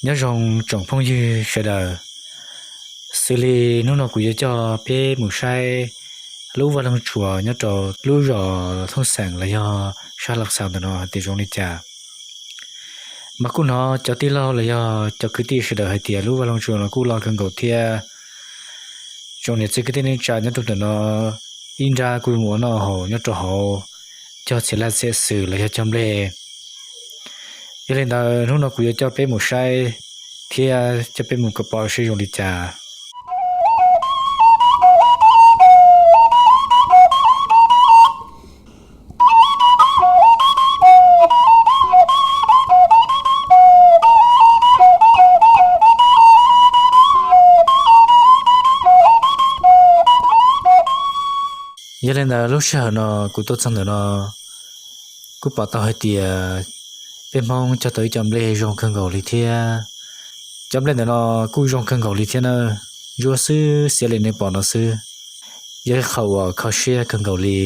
Nyob zoo tsoom phooj ywg sawv daws, xws li hnub no kuv yuav coj peb mus saib lub vaj loog tsuas nyob rau lub zos Thooj Xeem los yog sab Laj Xaus ntawm no hais tias zoo li cas. Mas kuj hnov cov tij laug los yog cov kwv tij sawv daws hais tias lub vaj loog tsuas no kuj loj kawg nkaus thiab. Tsoom niam txiv kwv tij neej tsa nyob rau ntawm no ib nrab kuj mus ua noj haus nyob rau hauv, cog txhia laj txhia xwm los yog cog nplej. Yog li ntawd hnub no kuv yuav coj peb mus saib thiab coj peb mus kom pom seb zoo li cas. Yog li ntawd lub sij hawm no kuv tuaj txog ntawm no, kuj pom tau hais tias peb Hmoob cog tau ib co nplej zoo kawg nkaus li thiab. Cov nplej ntawm no kuj zoo kawg nkaus li thiab na, ntsuab xwb xiav li nej pom no xwb, yog ib qho uas kho siab kawg nkaus li.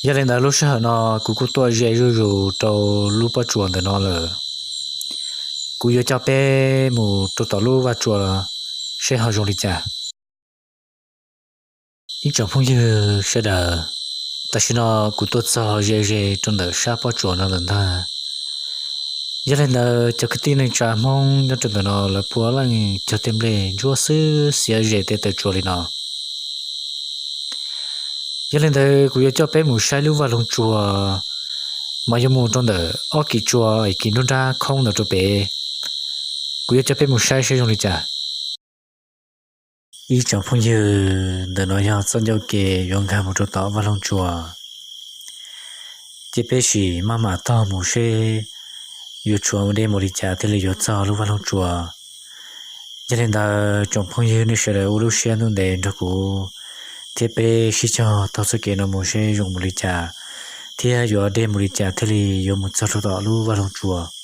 Yog li ntawd lub sij hawm no kuv kuj tuaj ze zuj zus rau lub pob tsuas ntawm no lawm. Kuv yuav coj peb mus rau tom lub vaj tsuas seb ho zoo li cas. Ib tsoom phooj ywg sawv daws, tam sim no kuv tuaj txog ze ze rau ntawm sab pob tsuas no lawm ntag. Yog li ntawd cov kwv tij neej tsa Hmoob nyob rau ntawm no lawv puav leej cog tej nplej ntsuab xwb xiav zem tej taw tsuas li no. Yog li ntawd kuv yuav coj peb mus saib lub vaj loog tsuas, mas yuav mus rau ntawm ob kis tsua es kis nruab nrab khoob ntawd rau pem. Kuv yuav coj peb mus saib seb zoo li cas. Ib tsoom phooj ywg, ntawm no yog txoj ncauj ke yuav nkag mus rau tom vaj loog tsuas, ces peb sim maj mam taug mus seb yuav tshuav deb mus li cas thiaj li yuav txog lub vaj loog tsuas. Yog li ntawd tsoom phooj ywg nej sawv daws ua lub siab ntuj ntev nrog kuv thiab peb sib cog taug txoj kev no mus seb zoo mus li cas thiab yuav deb mus li cas thiaj li yuav mus txog rau tom lub vaj loog tsuas.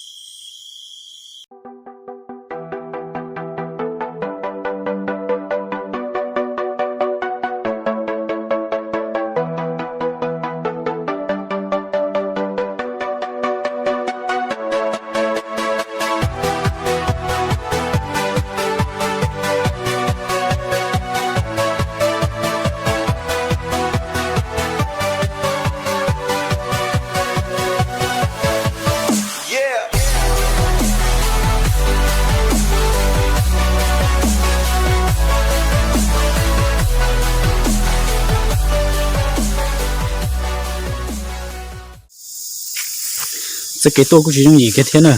Txoj kev tuaj kuj tsis yooj yim kiag thiab na,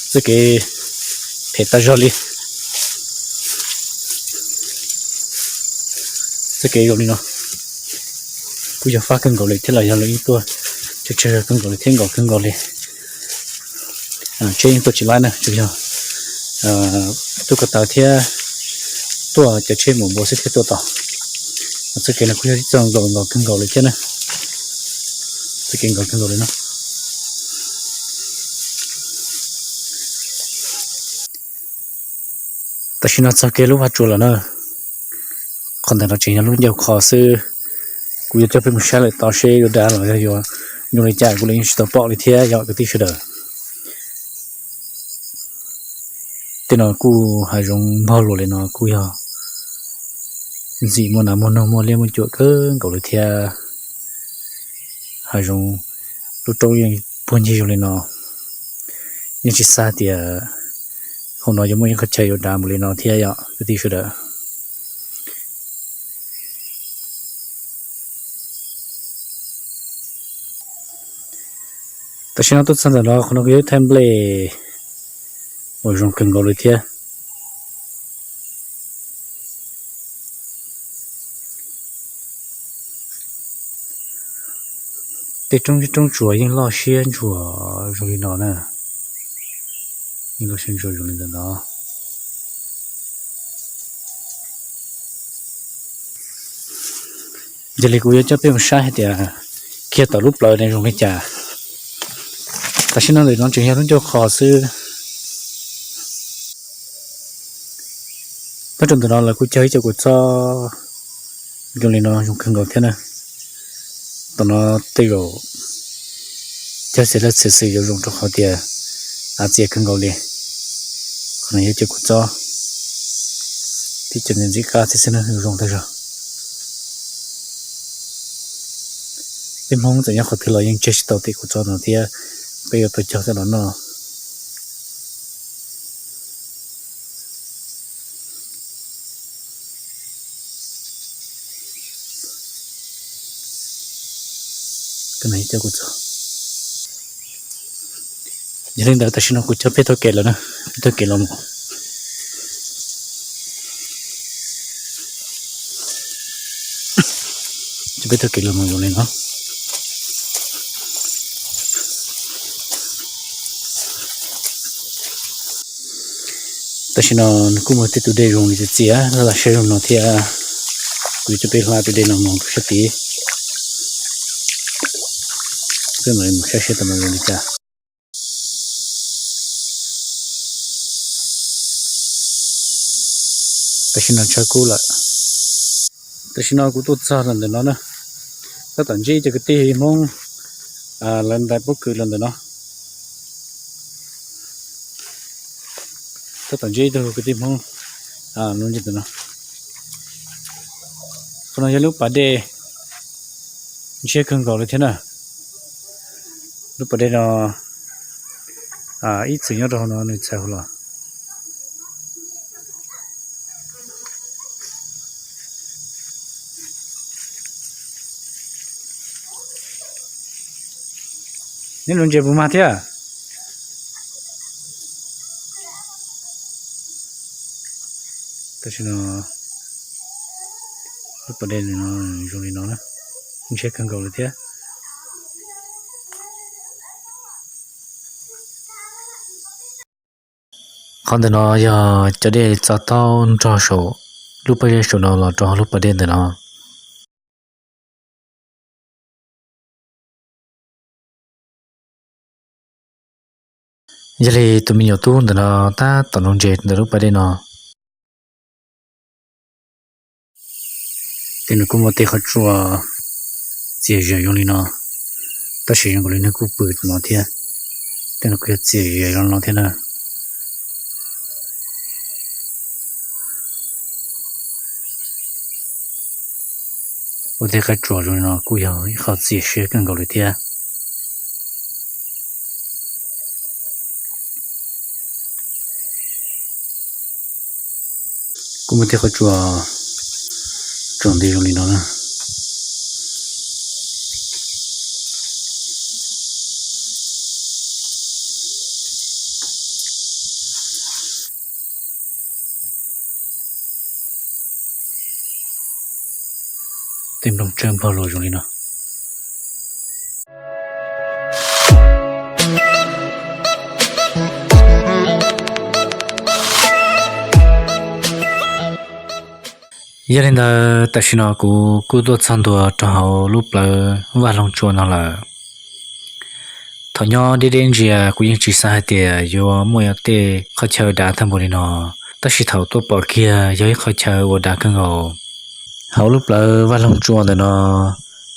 txoj kev phem tas zog li. Txoj kev zoo li no kuj yog fab kawg nkaus li thiab los yog lawv yeej tuaj tsawg tsawg kawg nkaus li thiab nkaus kawg nkaus li. Tsheb yeej tuaj tsis laib na, tsuas yog tuaj ko taw thiab tuaj cov tsheb mus npua xwb thiaj tuaj tau. Txoj kev no kuj yog ib txoj nkaus nkaus kawg nkaus li thiab na. Txoj kev nkaus kawg nkaus li no. Tam sim no txog kiag lub vaj tsua lawm na. Qhov ntawm no tseem yog lub ncauj qhov xwb. Kuv yuav coj peb mus saib lawm tod seb yuav dav los yog yuav zoo li cas kuv los yeej tsis tau pom li thiab yog kwv tij sawv daws. Tej no kuj hav zoov npog luas li no kuj yog ntxim muaj nas muaj noog muaj liab muaj cuam kawg nkaus li thiab. Hav zoov lub roob yeej puag ncig zoo li no. Yeej tsis xav tias hauv no yuav muaj ib qhov chaw yuav dav mus li no thiab yom kwv tij sawv daws. Tam sim no tuaj txog ntawm no qhov no kuj yog ib thaj nplej uas zoo kawg nkaus li thiab. Tej roob tsuas yeej loj siab ntsuas zoo li no na. Yeej loj siab ntsuas zoo li ntawm no. Yog li kuv yuav coj peb mus saib hais tias kiag tom lub plawv ne zoo li cas. Tam sim no ntawm no tseem yog lub ncauj qhov xwb. Nyob rau ntawm no lawv kuj cog ib co kua txob zoo li no zoo kawg nkaus thiab na. Tom no tej zaum cog txias laj txias xwm yuav zoo rau qhov tias txias kawg nkaus li. Qhov no yog cov kua txob, tib cov ntxim qab tib xwb na, zoo tag zog. Peb Hmoob txawm nyob qhov twg los yeej tseg tsis tau tej kua txob no thiab, peb yuav tau cog coj los noj. Yog li ntawd tam sim no kuv coj peb taug kev lawm na, peb taug kev los mus. Coj peb taug kev los mus zoo li no. Tam sim no nws kuj muaj tej tus dej zoo li txias laj laj siab zoo no thiab. Kuv yuav coj peb hla tus dej no mus rau sab tid. Peb mam li mus saib seb tau mus zoo li cas. Tam sim no tshav kub lawm. Tam sim no kuv tuaj txog los ntawm no na, tab tom ntsib cov kwv tij Hmoob lawv ntais pob kws los ntawm no. Tab tom ntsib ib tug kwv tij Hmoob lub ntsej ntawm no. Qhov no yog lub pas dej ntshiab kawg nkaus li thiab na. Lub pas dej no ib txwm nyob rau hauv no nws txhais hauv los. Neb lub ntses puas mag thiab? Tam sim no lub pas dej no zoo li no, ntshiab kawg nkaus li thiab. Qhov ntawm no yog cov dej txo taub nrog saum lub pob zeb saum no los rau lub pas dej ntawm no. Yog li tus me nyuam tub ntawm no tab tom nuv ntses ntawm lub pas dej no. Tej no kuj muaj tej qhov tsua txias zias zoo li no, tab sis zoo nkaus li nws kuj pw tom no thiab. Tej no kuj yog txias zias zoo no thiab na. Ua tej qhov tsua zoo li no kuj yog ib qho txias siab kawg nkaus li thiab. Kuj muaj tej qhov tsua tsaus nti zoo li no na. Tej nplooj tsawb npog luas zoo li no. Yog li ntawd tam sim no kuv kuj tuaj txog ntua rau hauv lub plawv Vaj Loog Tsua no lawm. Thaum nyob deb deb ntsia kuv yeej tsis xav hais tias yuav muaj tej qhov chaw dav tag npaum li no, tab sis thaum tuaj pom kiag yog ib qhov chaw uas dav kawg nkaus. Hauv lub plawv Vaj Loog Tsua ntawm no,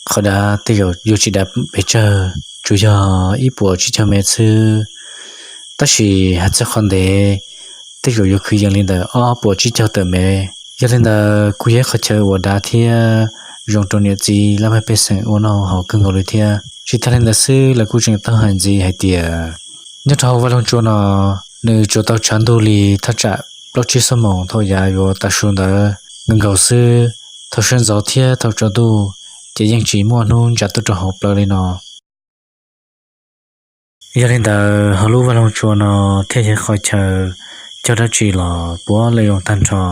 qhov dav tej zaum yuav tsis dav pes tsawg, tsuas yog ib puas tsib caug mev xwb. Tab sis hais txog qhov ntev, tej zaum yuav khwv yees li ntawm ob puas tsib caug tawm mev. Yog li ntawd kuj yog ib qhov chaw uas dav thiab zoo rau niam txiv laj mej pej xeem ua noj haus kawg nkaus li thiab. Tsis tag li ntawd xwb, lawv kuj tseem taug hais ntxiv hais tias nyob rau hauv Vaj Loog Tsua no, nws tsuas tau tshav ntuj li thaj tsam plaub tsib xuab moos thaum yav yuav tav su ntawd nkaus nkaus xwb. Thaum sawv ntxov thiab thaum tsaus ntuj ces yeej tsis muaj hnub ntsa tuaj rau hauv plawv li no. Yog li ntawd hauv lub Vaj Loog Tsua no thiaj yog qhov chaw cog dab tsi los puav leej zoo tag nrho.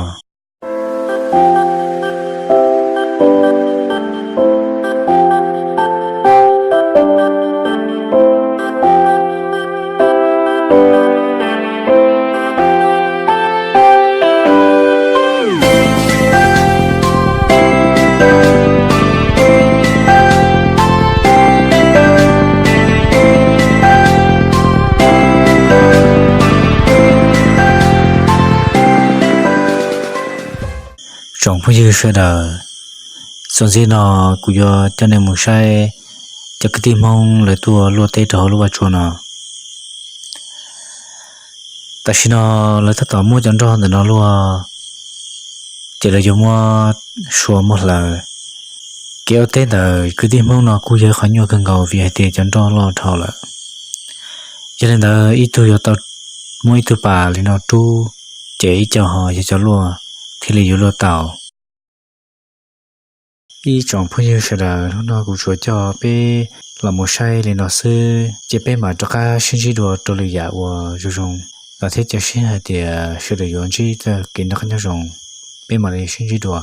Tsoom phooj ywg sawv daws, txuas ntxiv no kuv yuav coj nej mus saib cov kwv tij Hmoob lawv tuaj luaj teb rau hauv lub vaj tsua no. Tam sim no lawv tab tom muab cov nroj ntawm no luaj, ces lawv yuav muab sua muab hlaws. Kev ua teb ntawm kwv tij Hmoob no kuj yog qhov nyuaj kawg nkaus vim hais tias cov nroj loj dhau lawm. Yog li ntawd ib tug yuav tau muab ib tug pas li no rub, ces ib co ho yog cov luaj thiaj li yuav luaj tau. Ib tsoom phooj ywg sawv daws, hnub no kuv tsuas coj peb los mus saib li no xwb, ces peb mam rov qab sib ntsib dua rau lwm yam uas zoo zoo, los thiab cia siab hais tias sawv daws yuav ntsib txoj kev noj qab nyob zoo. Peb mam li sib ntsib dua.